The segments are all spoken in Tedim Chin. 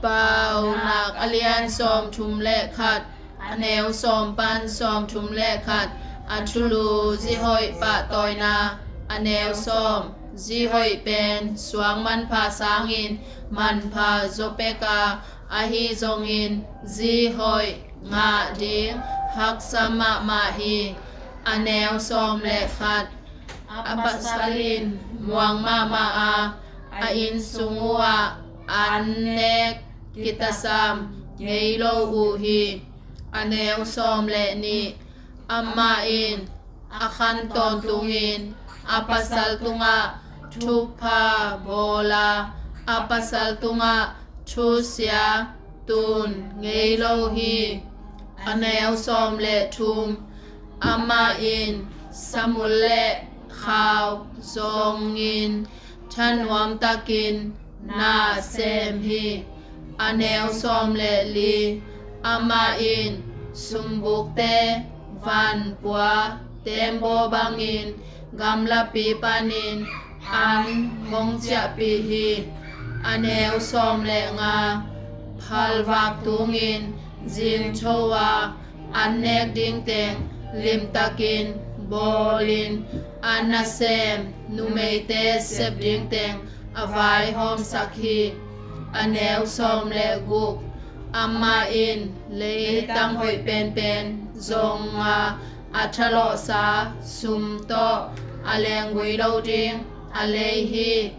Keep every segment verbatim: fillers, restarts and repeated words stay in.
Paunak a lian sawmthum le khat, a neu sawm pan sawmthum le khat. A thulu: Zi hoih pahtawina. A neu sawm. Zi hoih pen suang manpha sangin manpha zaw pek a, ahi zongin zi hoih ngah ding haksa mahmah hi. A neu sawm le khat. A pasal in muang mahmah a, a inn sung uhah an nek kitasam ngei lo uh hi. A neu sawm le nih. Amah in a khan tawntungin a pasal tungah thupha bawl a, a pasal tungah thusia tun ngei lo hi. A neu sawm le thum. Amah in samul le khau zongin thanuam takin na sem hi. A neu sawm le li. Amah in sumbukte vanpua tembaw bangin gamlapi panin an hong ciahpih hi. A neu sawm le nga. Phalvak tungin zingtho a, an nek ding teng limtakin bawlin, a nasem numeite sep ding teng a vaihawmsak hi. A neu sawm le guk. Amah in leitang hoih penpen zong a, a thalawhsa sum tawh a lenggui lo ding a lei hi.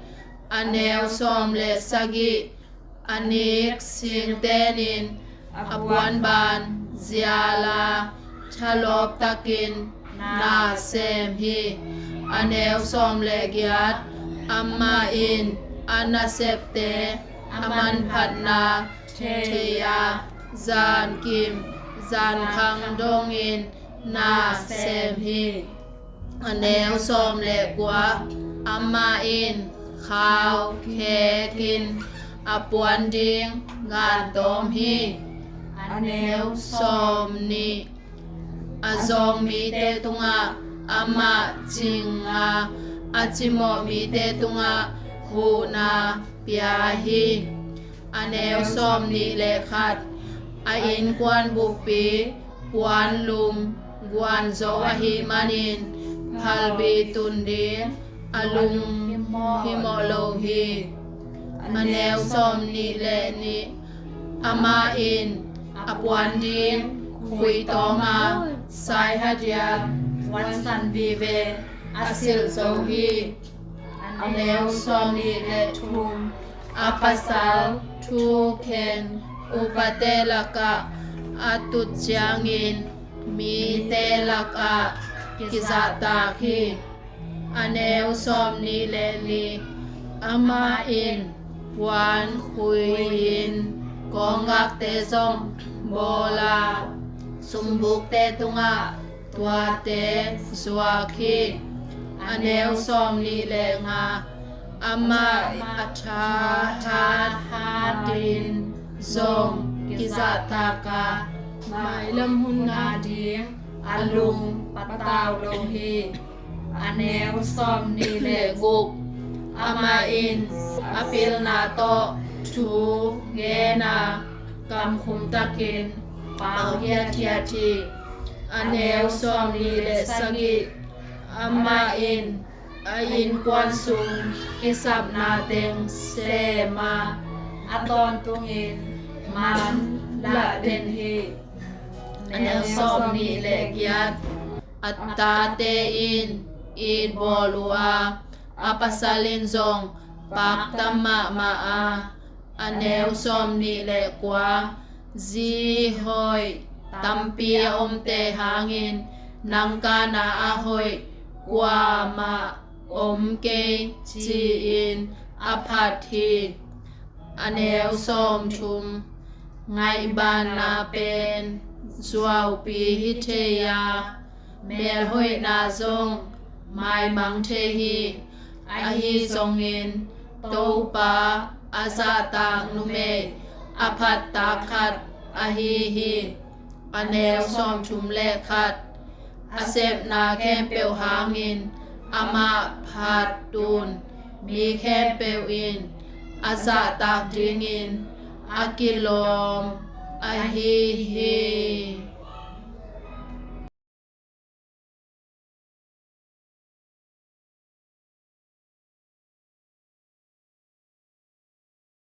A neu sawm le sagih. A nik singtenin a puanban zial a, thalawp takin na sem hi. A neu sawm le giat. Amah in a nasepte a manphatna thei a, zankim zankhang dongin na sem hi. A neu sawm le kua. Amah in khau khekin a puan ding gan tawm hi. A neu sawm nih. A zawng mite tungah amah cing a, a cimawh mite tungah huhna pia hi. A neu sawm nih le khat. A innkuan bukpi puanlum guan zo ahih manin phalbi tun ding a lunghimawh lo hi. A neu sawm nih le nih. Amah in a puan ding khuitawm a, saihadia puansan vive a silh zo hi. A neu sawm nih le thum. A pasal thukhen upate lakah a tut ciangin mite lakah kizahtak hi. A neu sawm nih le li. Amah in puan khui-in kawnggakte zong bawl a, sumbukte tungah tuate zuak hi. A neu sawm nih le nga. Amah a thahat hatin zong kizahtak a, mailam hun a ding a lung patau lo hi. A neu sawm nih le guk. Amah in a pilna tawh thu gen a, kamkhum takin pau hiathiat hi. A neu sawm nih le sagih. Amah in a innkuan sung kisapna teng sem a, a tawntungin man lah den hi. A neu sawm nih le giat. A tate in it bawl uh a, a pasal in zong pakta mahmah a. A neu sawm nih le kua. Zi hoih tampi a omte hangin nangkana a hoih kuamah om kei ci-in a phat hi. A neu sawm thum. Ngaihbanna pen zuaupi hi thei a, melhoihna zong maimang thei hi. Ahi zongin Topa a zahtak numei a phattak khat ahi hi. A neu sawm thum le khat. A sepna khempeuh hangin amah phat un. Mi khempeuh in a zahtak dingin a kilawm ahi hi.